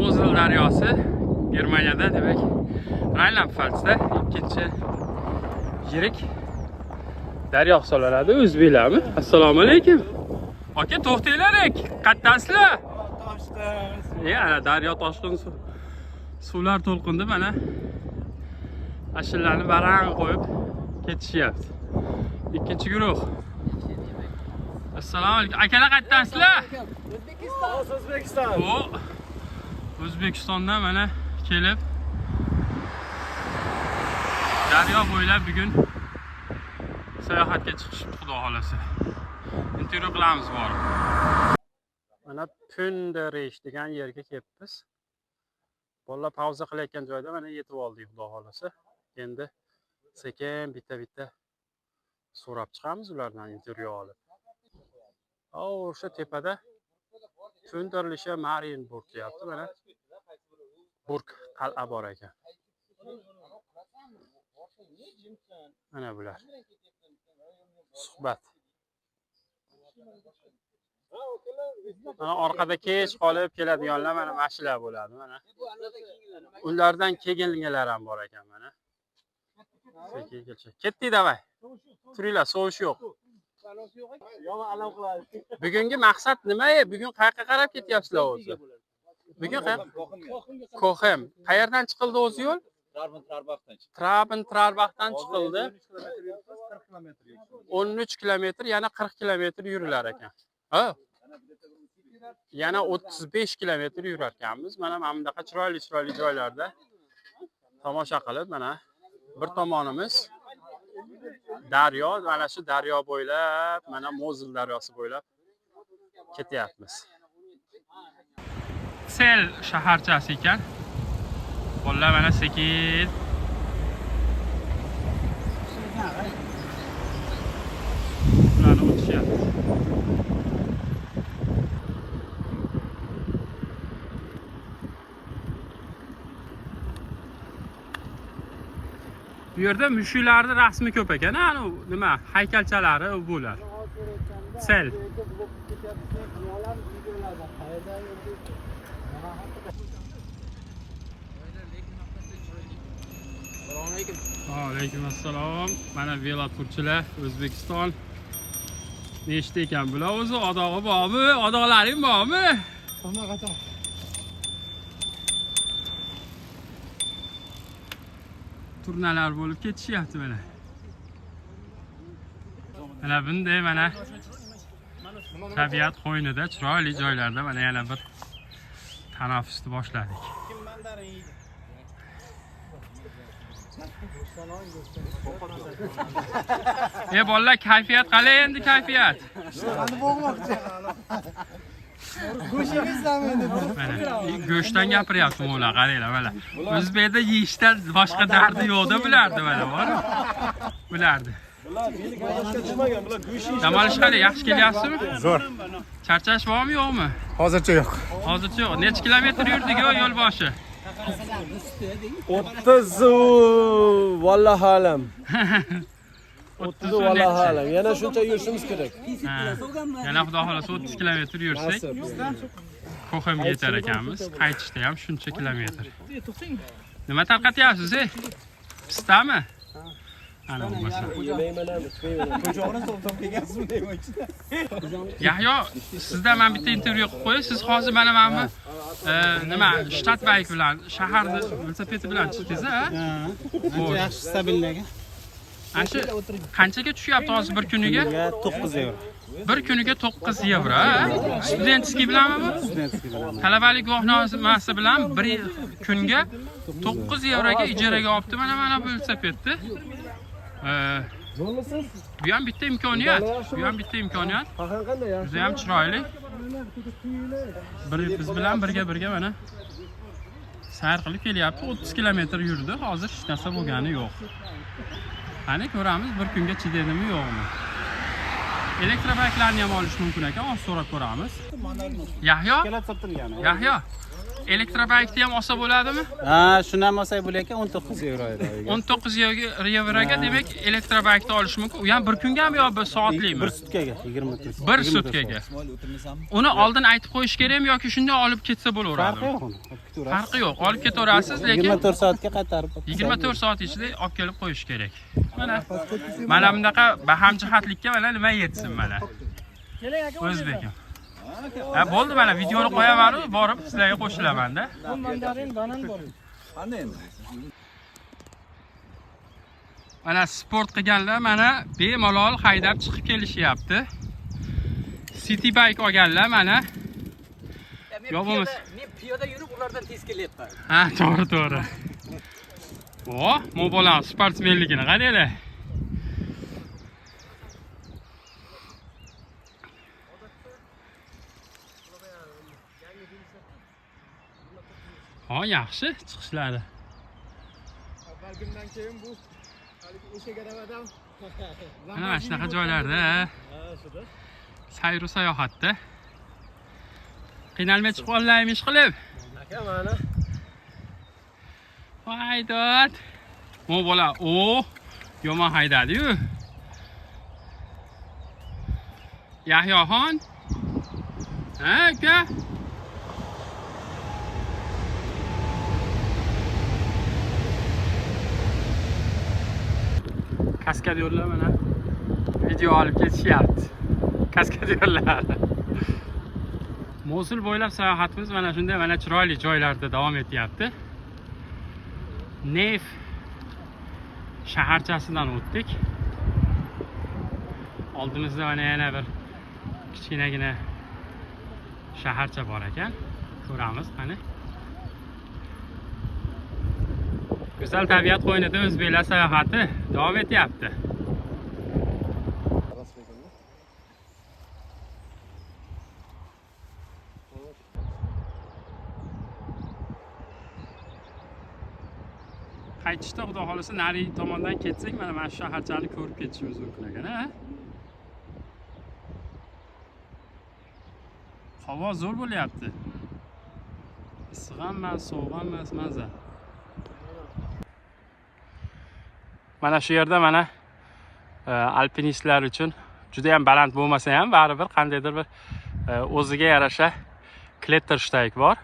Mozel daryosi Germaniyada, demak, Rheinland-Pfalzda ikkinchi yirik daryo hisoblanadi. O'zbeklarmi? Assalomu alaykum. Aka, to'xtanglar, qayerdansizlar? Ana daryo toshqin suvlar to'lqindi mana. Ashillarni barang qo'yib ketishyapti. Ikkinchi guruh. Assalomu alaykum. Akalar, qayerdansizlar? O'zbekiston. Bu O'zbekistondan mana kelib daryo bo'ylab bugun sayohatga chiqishibdi, xudo xolasa. Intervyu qilamiz borib. Mana Pünderish degan yerga kelibmiz. Bolalar pauza qilayotgan joyda mana yetib oldik, xudo xolasa. Endi sekin bitta-bitta so'rab chiqamiz ulardan intervyu olib. O'sha tepada Pünderlische Marienburg deyapti mana. Burg qal'a bor ekan. Mana bular. Suhbat. Mana orqada kech qolib keladiganlar mana mashular bo'ladi mana. Ulardan kelganlar ham bor ekan mana. Sekin kelishadi. Ketdik, davay. Turinglar, sovish yo'q. Bugungi maqsad nima? Bugun qayerga qarab ketyapsizlar o'zi? Bugun qayerga? Koxem. Qayerdan chiqildi o'zi yo'l? Traben-Trarbachdan chiqildi. 13 kilometr, yana 40 kilometr yurilar ekan. Ha? Yana 35 kilometr yurar ekanmiz. Mana bunaqa chiroyli-chiroyli joylarda tomosha qilib, mana bir tomonimiz daryo, mana shu daryo bo'ylab, mana Mozel daryosi bo'ylab ketyapmiz. Sel shaharchasi ekan. Bolalar mana sekin ularni o'tishyapti. Bu yerda mushuklarning rasmi ko'p ekan, ana nima haykalchalari bular. Sel. Alaykum assalom. Mana veloturchilar O'zbekiston. Nechta ekan bular o'zi? Odog'i bormi? Odoqlaring bormi? Turnalar bo'lib ketishyapti mana. Mana bunday mana tabiat qo'ynida chiroyli joylarda mana yana bir tanaffusni boshladik. Bolalar, kayfiyat qalay endi kayfiyat? Mana go'shtdan gapiryapti ular, qaranglar mana. O'zbekda yeyishdan boshqa dardi yo'qda bulardi mana, bor. Bulardi. Bular go'shtga chiqmagan, bular go'sht yeyishdi. Dam olish qalay, yaxshi kelyapsizmi? Zo'r. Charchash bormi, yo'qmi? Hozircha yo'q. Hozircha yo'q. Necha kilometr yurdik yo'l boshi? 30 vallohu alam. 30 vallohu alam. Yana shuncha yurishimiz kerak. Yana xudo xolasa 30 kilometr yursak, Koxemga yetar ekanmiz. Qaytishda ham shuncha kilometr. Nima tarqatyapsiz, ey? Pistami? Ana bo'lmasa. Yemayman ham, ichmayman ham. Yahyo, sizdan men bitta intervyu qilib qo'yay. Siz hozir mana bu nima Stadtbike bilan, shaharni velosipedi bilan chiqdingiz, ha? Ancha yaxshi stabilniki. Ana shu qanchaga tushyapti hozir bir kuniga? 9 yevro. Bir kuniga 9 yevro, ha? Studentskiy bilanmi bu? Studentskiy bilan. Talabalik guvohnomasi bilan bir kunga 9 yevroga ijaraga olibdi mana bu velosipedni. Bu ham bitta imkoniyat. Bu ham bitta imkoniyat. Juda ham chiroyli. Biz bilan birga mana sayr qilib kelyapti. 30 kilometr yurdi. Hozir hech narsa bo'lgani yo'q. Qani ko'ramiz bir kunga chidaydimi yo'qmi. Elektrobayklarni ham olish mumkin ekan, hozir so'rab ko'ramiz. Yahyo? Yahyo. Elektrobaykni ham olsa bo'ladimi? Ha, shuni ham olsak bo'lar ekan, 19 yevro edi. 19 yevroga demak elektrobaykni olish mumkin. U ham bir kungami yo bir soatlikmi? Bir sutkaga 24. Bir sutkaga. Uni oldin aytib qo'yish kerakmi yoki shunday olib ketsa bo'laveradimi? Farqi yo'q uni. Olib ketaverasiz. Farqi yo'q. Olib ketaverasiz, lekin 24 soatga qaytarib 24 soat ichida olib kelib qo'yish kerak. Mana mana bunaqa bahamjihatlikka mana nima yetsin mana. O'zbekim. Ha, bo'ldi, mana videoni qo'yaman, borib sizlarga qo'shilaman-da. Mana sport qilganlar mana bemalol haydab chiqib kelishyapti. City bike olganlar mana. Yo'q bo'lmasa men piyoda yurib ulardan tez kelyapman. Ha, to'g'ri, to'g'ri. O, bu bolam sportsmenligini qaranglar. Ha, yaxshi chiqishlari. Avvalgimdan keyin bu haligi eshak aravadan Mana shunaqa joylarda sayru sayohatda qiynalmay chiqib ollaymi ish qilib. Aka mana. Voy dod. Bu bola o yomon haydadi-yu. Yahyoxon. Ha, aka. Kaskadyorlar mana video olib ketishyapti. Kaskadyorlar. Mosul bo'ylab sayohatimiz mana shunday mana chiroyli joylarda davom etyapti. Nef shaharchasidan o'tdik. Oldimizda mana yana bir kichkinagina shaharcha bor ekan. Ko'ramiz qani. Go'zal tabiat qo'ynida o'zbeklar sayohati davom etyapti. Qaytishda xudo xolasa nari tomondan ketsak, mana shu shaharchani ko'rib ketishimiz mumkin ekan, ha? Havo zo'r bo'lyapti. Issiq ham emas, sovuq ham emas, maza. Mana shu yerda mana alpinistlar uchun juda ham baland bo'lmasa ham baribir qandaydir bir o'ziga yarasha klettersteig bor.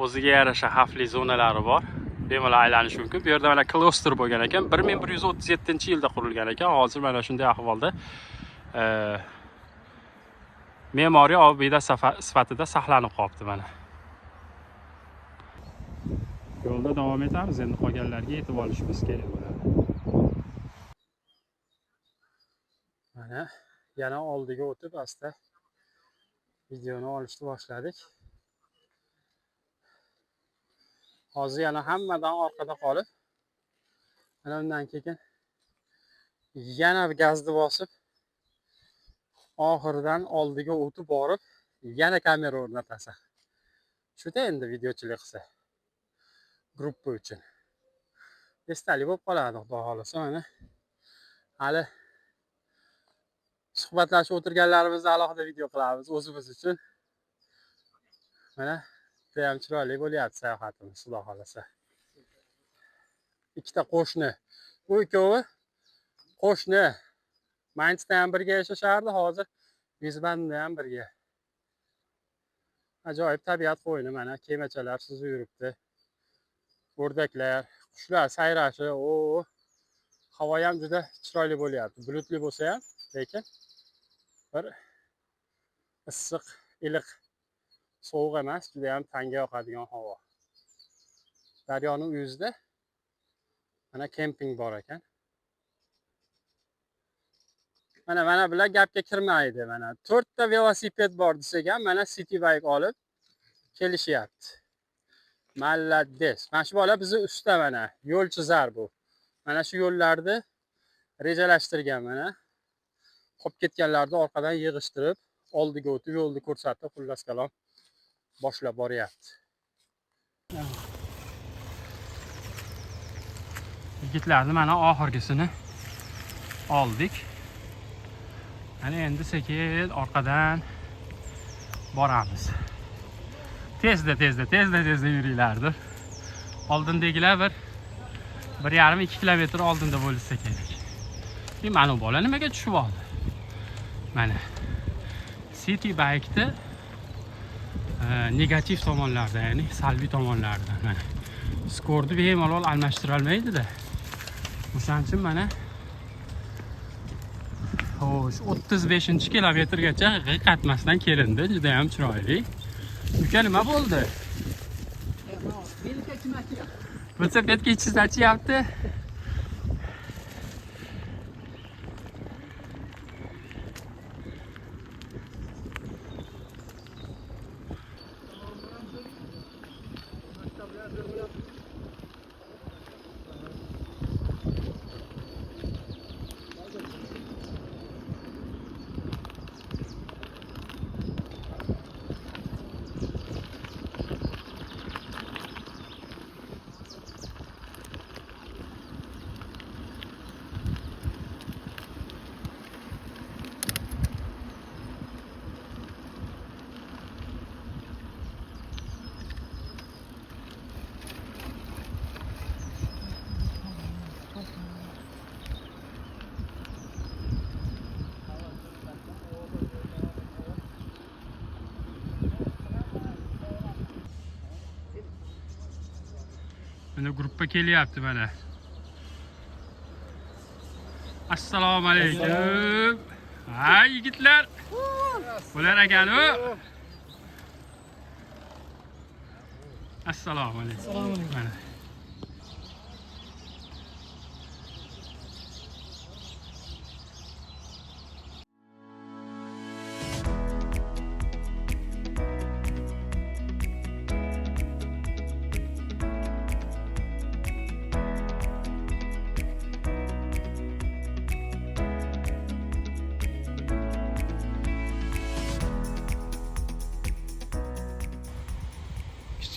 O'ziga yarasha xavfli zonalari bor. Bemalol aylanish mumkin. Bu yerda mana kloster bo'lgan ekan. 1137-yilda qurilgan ekan. Hozir mana shunday ahvolda me'moriy obida sifatida saqlanib qolibdi mana. Yo'lda davom etamiz. Endi qolganlarga yetib olishimiz kerak bo'ladi. Mana yana oldiga o'tib asta videoni olishni boshladik. Hozir yana hammadan orqada qolib, mana undan keyin yana gazni bosib, oxiridan oldiga o'tib borib, yana kamera o'rnatasan. Shuda endi videochilik qilsa gruppa uchun. Esdalik bo'lib qoladi, xudo xolasa mana. Hali suhbatlashib o'tirganlarimizni alohida video qilamiz o'zimiz uchun. Mana juda ham chiroyli bo'lyapti sayohatimiz, xudo xolasa. Ikkita qo'shni. Bu ikkovi qo'shni. Mainzda ham birga yashashardi, hozir Wiesbadenda ham birga. Ajoyib tabiat qo'yni mana kemachalar suzib yuribdi. O'rdaklar, qushlar sayrashi, o havo ham juda chiroyli bo'lyapti. Bulutli bo'lsa ham, lekin bir issiq, iliq, sovuq emas, juda ham tanga yoqadigan havo. Daryoning yuzida mana kemping bor ekan. Mana bular gapga kirmaydi mana. 4 ta velosiped bor desak ham mana city bike olib kelishyapti. Malades. Mana shu bola bizni usta mana, yo'l chizar bu. Mana shu yo'llarni rejalashtirgan mana. Qolib ketganlarni orqadan yig'ishtirib, oldiga o'tib yo'lni ko'rsatib, xullas kalom boshlab boryapti. Yigitlarni mana oxirgisini oldik. Mana endi sekin orqadan boramiz. Tezda tezda tezda tezda yuringlardir. Oldindagilar bir 1,5-2 kilometr oldinda bo'lsa kerak. Mana bu bola nimaga tushib oldi? Mana City Bike'da negativ tomonlardan, ya'ni salbiy tomonlardan mana skorni bemalol almashtira olmaydi-da. O'shaning uchun mana xo'sh, 35-kilometrgacha g'iqatmasdan kelindi, juda ham chiroyli. Uka nima bo'ldi? Velosipedga ichingiz achyapti. Mana gruppa kelyapti mana. Assalomu alaykum. Ha yigitlar. Bo'lar ekan u. Assalomu alaykum. Assalomu alaykum. Mana.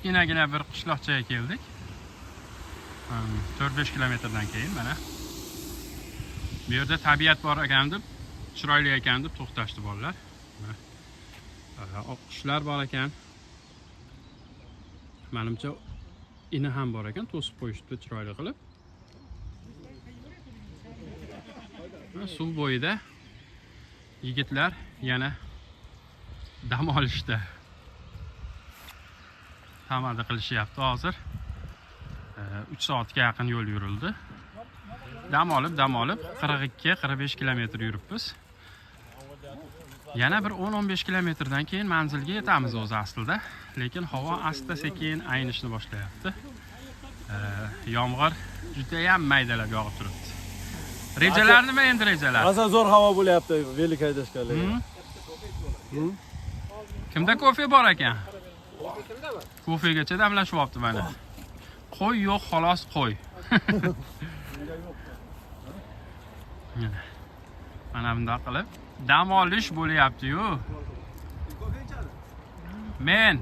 Kichkinagina bir qishloqchaga keldik. 4-5 kilometrdan keyin mana. Bu yerda tabiat bor ekan deb, chiroyli ekan deb to'xtashdi bolalar. Oq qushlar bor ekan. Menimcha ini ham bor ekan, to'sib qo'yishdi chiroyli qilib. Suv bo'yida yigitlar yana dam olishdi. Tamada qilishyapti hozir. 3 soatga yaqin yo'l yurildi. Dam olib 42-45 kilometr yuribmiz. Yana bir 10-15 kilometrdan keyin manzilga yetamiz o'zi aslida. Lekin havo asta-sekin aynishni boshlayapti. Yomg'ir juda ham maydalab yog'ib turibdi. Rejalar nima endi rejalar? Rosa zo'r havo bo'lyapti velik haydashganlarga. Kimda kofe bor ekan? Kofegacha damlashyapti mana. Qo'y yo'q, xolos qo'y. Mana bunday qilib dam olish bo'lyapti-yu. Men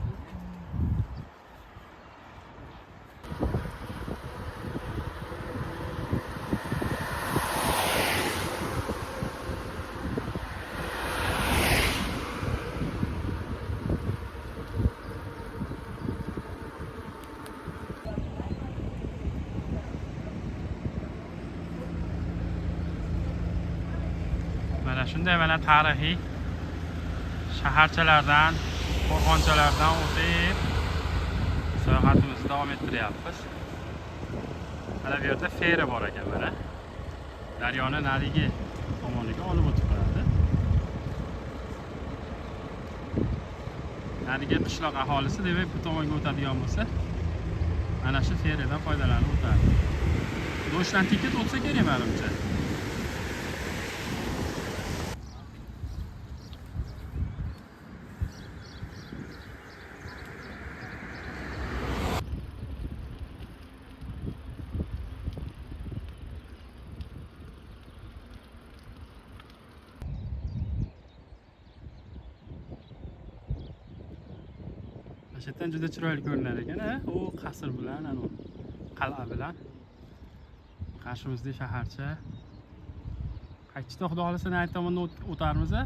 mana shunday mana tarixiy shaharchalardan, qo'rg'onchalardan o'tib sayohatimizni davom ettiryapmiz. Mana bu yerda feri bor ekan mana. Daryoni narigi tomoniga olib o'tib qo'yadi. Narigi qishloq aholisi demak bu tomonga o'tadigan bo'lsa, mana shu feridan foydalanib o'tadi. Do'shdan tiket o'tsa kerak menimcha. O'sha juda chiroyli ko'rinar ekan, ha? U qasr bilan, ana u qal'a bilan. Qarshimizda shaharcha. Qaytishda xudo xolasa nari tomondan o'tarmiz, a?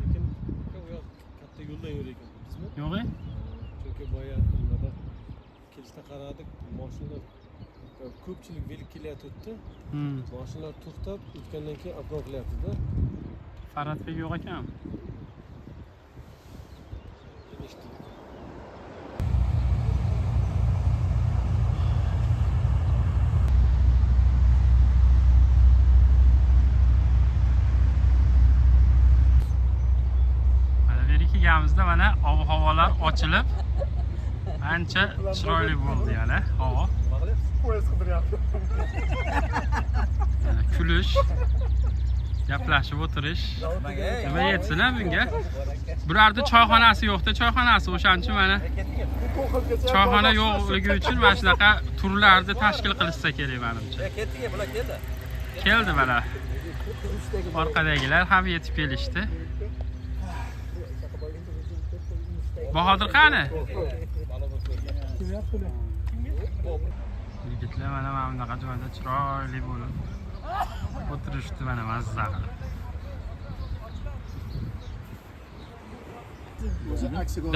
Lekin u yoq katta yo'ldan yurar ekan, bizmi? Yo'q-e? Chunki boya nimada kelishda qaradik, mashinalar ko'pchilik velik kelyapti. Mashinalar to'xtab, o'tgandan keyin obgon qilyapti-da. Farratbek yo'q ekan. Mana beri kelganimizda mana ob-havolar ochilib, ancha chiroyli bo'ldi yana havo. Kulish, gaplashib o'tirish. Nima yetsin bunga? Bularda choyxonasi yo'qda, choyxonasi o'shaning uchun mana choyxona yo'qligi uchun mana shunaqa turlarni tashkil qilishsa kerak menimcha. Ketdik, bular keldi. Keldi mana. Orqadagilar ham yetib kelishdi. Bahodir qani? Yigitlar mana bunaqa joyda chiroyli bo'lib o'tirishdi mana mazza qilib.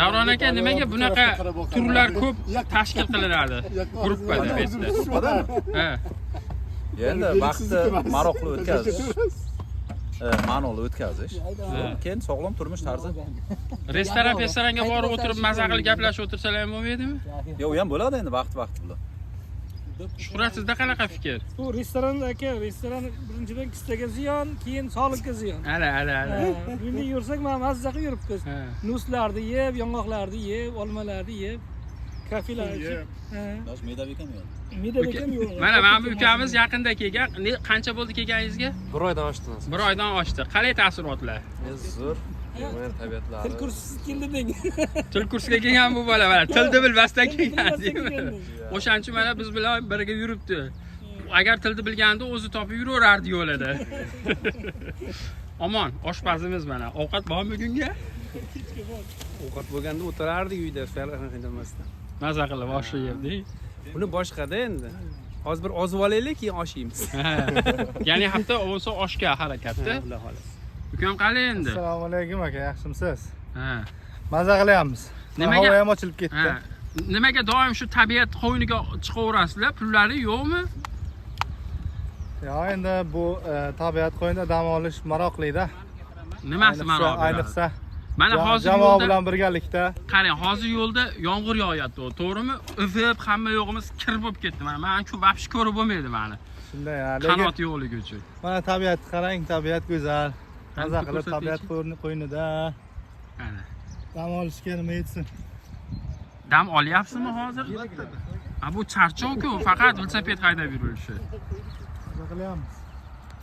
Davron aka, nimaga bunaqa turlar ko'p tashkil qilinadi gruppada bu yerda? Ha. Endi vaqtni maroqli o'tkazish, ma'noli o'tkazish, keyin sog'lom turmush tarzi. Restoran, restoranga borib o'tirib maza qilib gaplashib o'tirsalar ham bo'lmaydimi? Yo'q, u ham bo'ladi endi vaqti bilan. Shuhrat, sizda qanaqa fikr? Bu restoran aka, restoran birinchidan kissaga ziyon, keyin sog'liqqa ziyon. Ala, ala, ala. Endi yursak mana mazza qilib yuribmiz. Nuslarni yeb, yong'oqlarni yeb, olmalarni yeb, kafelar ichib. Dash medabek ham yo'q. Medabek ham yo'q. Mana mana bu ukamiz yaqinda kelgan. Qancha bo'ldi kelganingizga? 1 oydan oshdi. 1 oydan oshdi. Qalay taassurotlar? Zo'r. Germaniya tabiatlari. Til kursisiz keldi deng. Til kursiga kelgan bu bola mana tilni bilmasdan kelgan deymi? O'shaning uchun mana biz bilan birga yuribdi. Agar tilni bilganda o'zi topib yuraverardi yo'lida. Omon, oshpazimiz mana. Ovqat bormi bugunga? Ovqat bo'lganda o'tirardik uyda, farqlamasdan. Maza qilib osh yerdik. Buni boshqada endi. Hozir bir ozib olaylik, keyin osh yeymiz. Ya'ni hafta bo'lsa oshga harakatda. Xudo xohlasa. Ukam qalay endi? Assalomu alaykum aka, yaxshimisiz? Ha. Maza qilyapmiz. Nimaga? Havo ham ochilib ketdi. Nimaga doim shu tabiat qo'yniga chiqaverasizlar? Pullari yo'qmi? Yo, endi bu tabiat qo'ynida dam olish maroqli-da. Nimasi maroqli? Ayniqsa mana hozir jamoa bilan birgalikda. Qarang, hozir yo'lda yomg'ir yog'yapti, to'g'rimi? Ivib, hamma yo'g'imiz kir bo'lib ketdi. Mana men shu vapshi ko'rib bo'lmaydi meni. Shunday, lekin qanot yo'qligi uchun. Mana tabiatni qarang, tabiat go'zal. Maza qilib tabiat qo'ynida. Ana. Dam olishga nima yetsin? Dam olyapsizmi hozir? Ha, bu charchoq-ku, faqat velosiped haydab yurilishi. Maza qilyapmiz.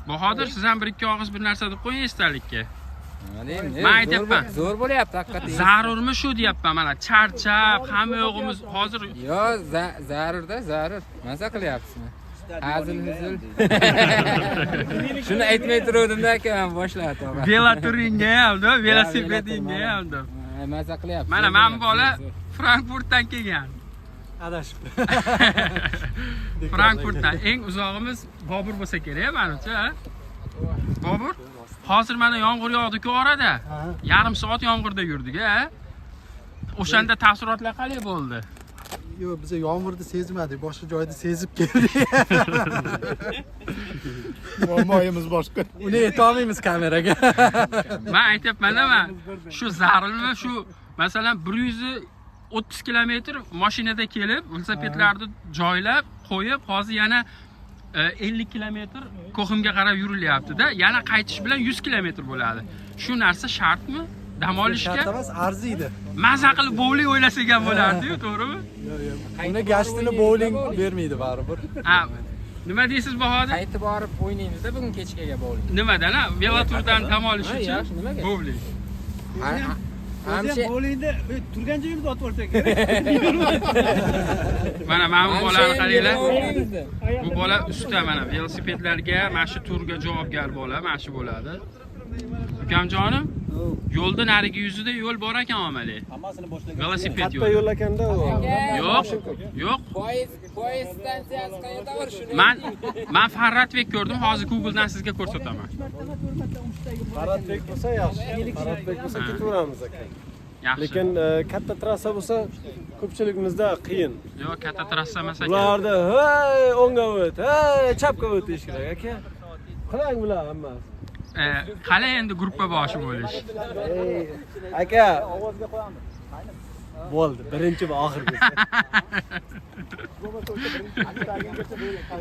Bahodir, siz ham bir ikki og'iz bir narsa deb qo'ying esdalikka. Men aytyapman. Zo'r bo'lyapti haqiqatan. Zarurmi shu deyapman mana charchab, hamma yo'g'imiz hozir. Yo, zarur-da, zarur. Maza qilyapsizmi? Hazil huzul. Shuni aytmay turuvdim-da aka, men boshladi tog'a. Veloturingga ham, da, velosipedingga ham deb. Maza qilyapsiz. Mana men bu bola Frankfurtdan kelgan. Adashib. Frankfurtdan eng uzog'imiz Bobur bo'lsa kerak, menimcha, ha? Bobur, hozir mana yomg'ir yog'di-ku orada. Yarim soat yomg'irda yurdik, ha? O'shanda taassurotlar qalay bo'ldi? Yo'q, biz yomg'irni sezmadik, boshqa joyda sezib keldik. Muammoyimiz boshqa. Uni ayta olmaymiz kameraga. Men aytyapman-da, shu zarurmi, shu masalan 130 kilometr mashinada kelib, velosipedlarni joylab, qo'yib, hozir yana 50 kilometr Koximga qarab yurilyapti-da, yana qaytish bilan 100 kilometr bo'ladi. Shu narsa shartmi? Dam olishga shart emas, arziydi. Maza qilib bowling o'ylasak ham bo'lardi-yu, to'g'rimi? Yo'q, yo'q. Uni gashtini bowling bermaydi baribir. Ha, nima deysiz Bahodir? Qaytib borib o'ynaymiz-da bugun kechgaga bowling. Nimadan, ha? Veloturdan dam olish uchun nimaga? Bowling. Hamsha bowlingda turgan joyimizda otib olsak kerak. Mana mana bu bolani qaranglar. Bu bola usta mana velosipedlarga, mana shu turga javobgar bola, mana shu bo'ladi. Ukamjonim, yo'lda narigi yuzida yo'l bor ekan omali. Hammasini boshlagan. Velosiped Katta yo'li. yo'l ekanda u. Yo'q, yo'q. Poyezd stansiyasi qayerda bor shuni? Men Farratbek ko'rdim, hozir Google'dan sizga ko'rsataman. Farratbek bo'lsa yaxshi. Farratbek bo'lsa ketaveramiz aka. Yaxshi. Lekin katta trassa bo'lsa, ko'pchiligimizda qiyin. Yo'q, katta trassa emas ekan. Ularda hey o'ngga o't, hey chapga o't deyish kerak aka. Qilang bular hammasi. Qalay endi gruppa boshi bo'lish? Aka. Bo'ldi, birinchi va oxirgisi.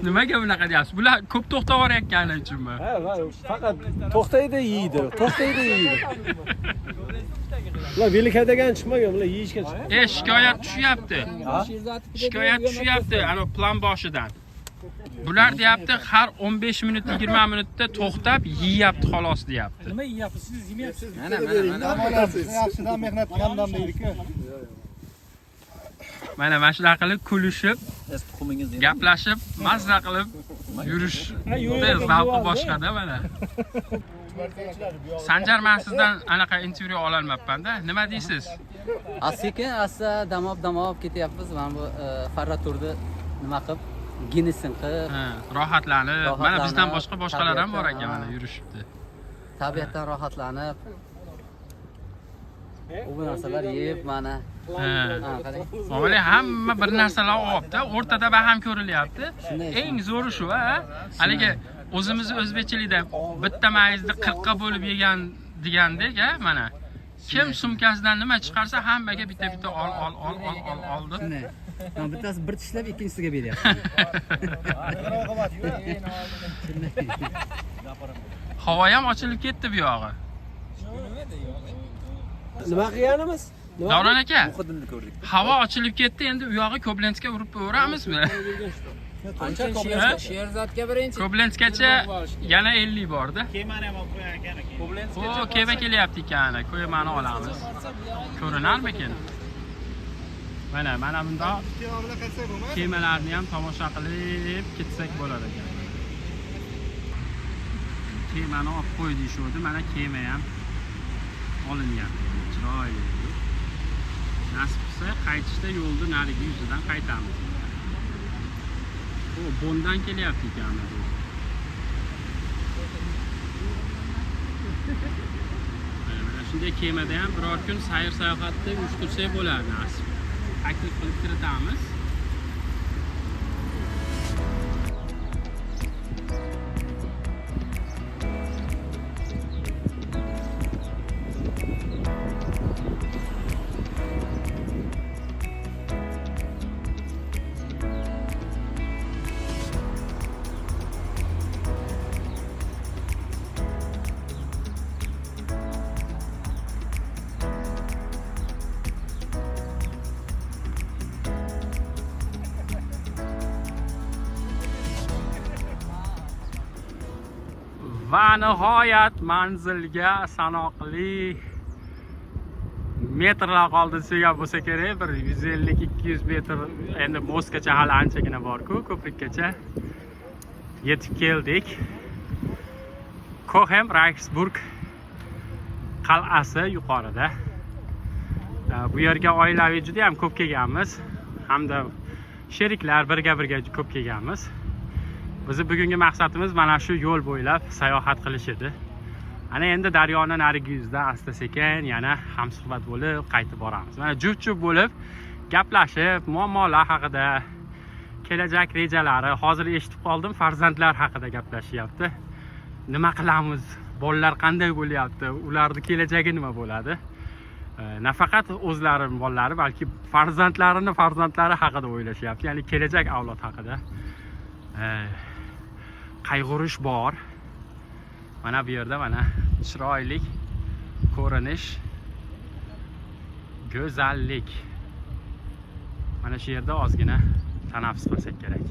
Nimaga bunaqa deyapsiz? Bular ko'p to'xtab yuborayotgani uchunmi? Ha, faqat to'xtaydi, yeydi, to'xtaydi, yeydi. Ular velik haydagan chiqmagan, ular yeyishga chiqqan. Shikoyat tushyapti. Shikoyat tushyapti, ana plan boshidan. Bular deyapti, har 15 minut, 20 minutda to'xtab yeyapti xolos deyapti. Nima yeyapsiz? Siz yemayapsiz. Mana mana mana. Yaxshidan mehnat kamdan deydi-ku. Mana shunaqa qilib kulishib, Tuxumingiz gaplashib, mazza qilib yurish zavqi boshqada mana. Sanjar, men sizdan anaqa intervyu ololmabman-da. Nima deysiz? Sekin asta dam olib ketyapmiz. Mana bu Farra turni nima qilib, Guinness'in qilib, rohatlanib, mana bizdan boshqa boshqalar ham bor ekan, mana yurishibdi. Tabiatdan rohatlanib, u narsalar yeb mana. Muomala hamma bir narsalar olyapti, o'rtada baham ko'rilyapti. Eng zo'ri shu, ha? Haligi o'zimizni o'zbekchilikda bitta mayizni 40 ga bo'lib yegan degandek, ha, mana. Kim sumkasidan nima chiqarsa hammaga bitta-bitta ol ol ol ol ol oldi. Mana bittasi bir tishlab ikkinchisiga beryapti. Havo ham ochilib ketdi bu yog'i. Nima qilganimiz? Davron aka, Muhiddinni ko'rdik. Havo ochilib ketdi, endi u yog'i Koblentsga urib qo'yaveramizmi? Qancha Sherzodga birinchi. Koblentsgacha yana 50 borda. Kemani ham olib qo'yar ekan aka. O, kema kelyapti ekan, kemani olamiz. Ko'rinarmikin? Mana, mana bundoq kemalarni ham tomosha qilib ketsak bo'lar ekan. Kemani olib qo'y deyishuvdi, mana kema ham olingan. Chiroyli. Nasib qilsa qaytishda yo'lni narigi yuzidan qaytamiz. O, Bondan kelyapti ekan bu. Mana shunday kemada ham biror kun sayr sayohatni uyushtirsak bo'lar nasib. Taklif qilib kiritamiz. Va nihoyat manzilga sanoqli metrlar qoldi desak bo'lsa kerak, bir 150-200 metr. Endi Moskvacha hali anchagina bor-ku, ko'prikkacha yetib keldik. Kohem Reichsburg qal'asi yuqorida. Bu yerga oilaviy juda ham ko'p kelganmiz, hamda sheriklar birga-birga ko'p kelganmiz. Bizi bugungi maqsadimiz mana shu yo'l bo'ylab sayohat qilish edi. Ana endi daryoni narigi yuzida asta-sekin yana hamsuhbat bo'lib qaytib boramiz. Mana juft-juft bo'lib gaplashib, muammolar haqida, kelajak rejalari, hozir eshitib qoldim, farzandlar haqida gaplashyapti. Nima qilamiz? Bolalar qanday bo'lyapti? Ularning kelajagi nima bo'ladi? Nafaqat o'zlarining bolalari, balki farzandlarini farzandlari haqida o'ylashyapti, ya'ni kelajak avlod haqida. Qayg'urish bor. Mana bu yerda mana chiroyli ko'rinish, go'zallik. Mana shu yerda ozgina tanaffus qilsak kerak.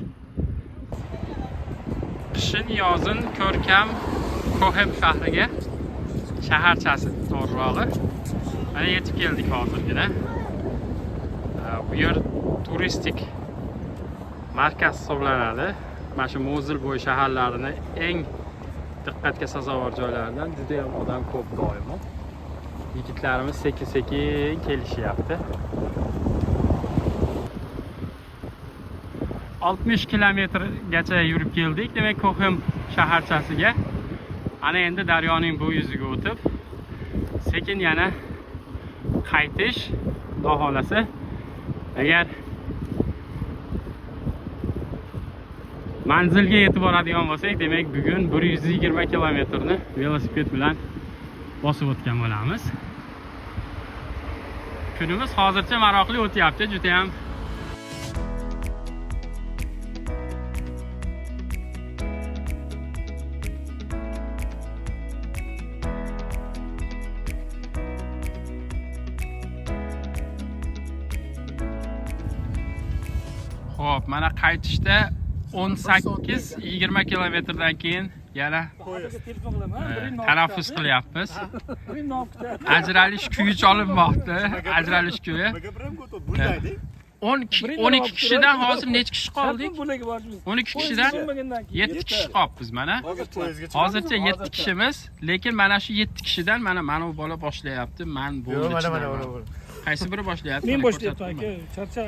Qishin yozin ko'rkam Kohem shahriga, shaharchasi to'g'rirog'i. Mana yetib keldik hozirgina. Bu yer turistik markaz hisoblanadi. Mana shu Mosul bo'yi shaharlarini eng diqqatga sazovor joylaridan. Juda ham odam ko'p doimo. Yigitlarimiz sekin-sekin kelishyapti. 60 kilometrgacha yurib keldik. Demak, Kohem shaharchasiga. Ana endi daryoning bu yuziga o'tib, sekin yana Qaytish, xudo xolasa, agar manzilga yetib boradigan bo'lsak, demak bugun 120 kilometrni velosiped bilan bosib o'tgan bo'lamiz. Kunimiz hozircha maroqli o'tyapti, juda ham. Xo'p, mana qaytishda 18-20 kilometrdan keyin yana Telefon qilaman. Tanaffus qilyapmiz. Ajralish kuyi cholinmoqda, ajralish kuyi. 12 kishidan hozir necha kishi qoldik? 12 kishidan 7 kishi qolibmiz mana. Hozircha 7 kishimiz, lekin mana shu 7 kishidan mana bu bola boshlayapti. Men bo'ldi. Qaysi biri boshlayapti? Men boshlayapman aka. Charcha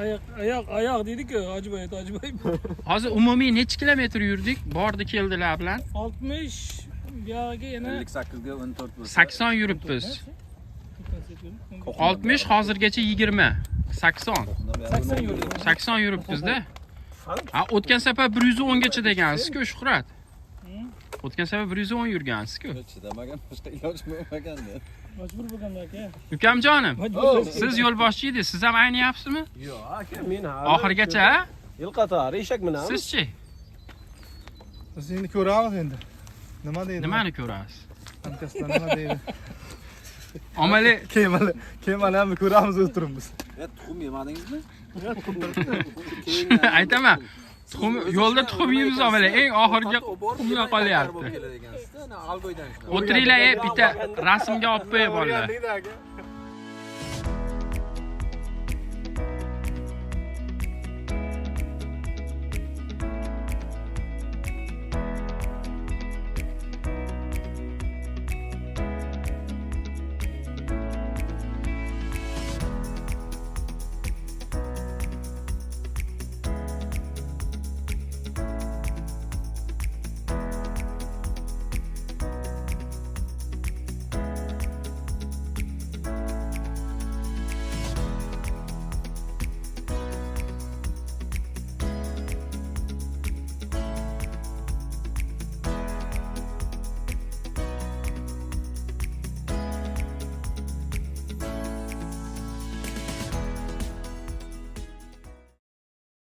oyoq deydi-ku, Hojiboy, Hojiboy. Hozir umumiy necha kilometr yurdik? Bordi keldilar bilan. 60 buyog'iga yana 58 ga 14 bo'lsa. 80 yuribmiz. 60 hozirgacha 20. 80. 80 yurdik. 80 yuribmiz-da. Ha, o'tgan safar 110 gacha degansiz-ku, Shuhrat. O'tgan safar 110 yurgansiz-ku. Chidamagan, boshqa iloj bo'lmaganda. Majbur bo'lganda aka. Ukamjonim, siz yo'lboshchi edingiz, siz ham ayniyapsizmi? Yo'q, aka, men hali oxirigacha yil qatori eshak minamiz. Sizchi? Biz endi ko'ramiz endi. Nima deydi? Nimani ko'rasiz? Hamkasblar nima deydi? Omali kemali ko'ramiz o'tiribmiz. Tuxum yemadingizmi? Aytaman. Tuxum yo'lda tuxum yeymiz omali, eng oxirgi tuxumlar qolyapti. O'tiringlar, bitta rasmga olib qo'yib bolalar.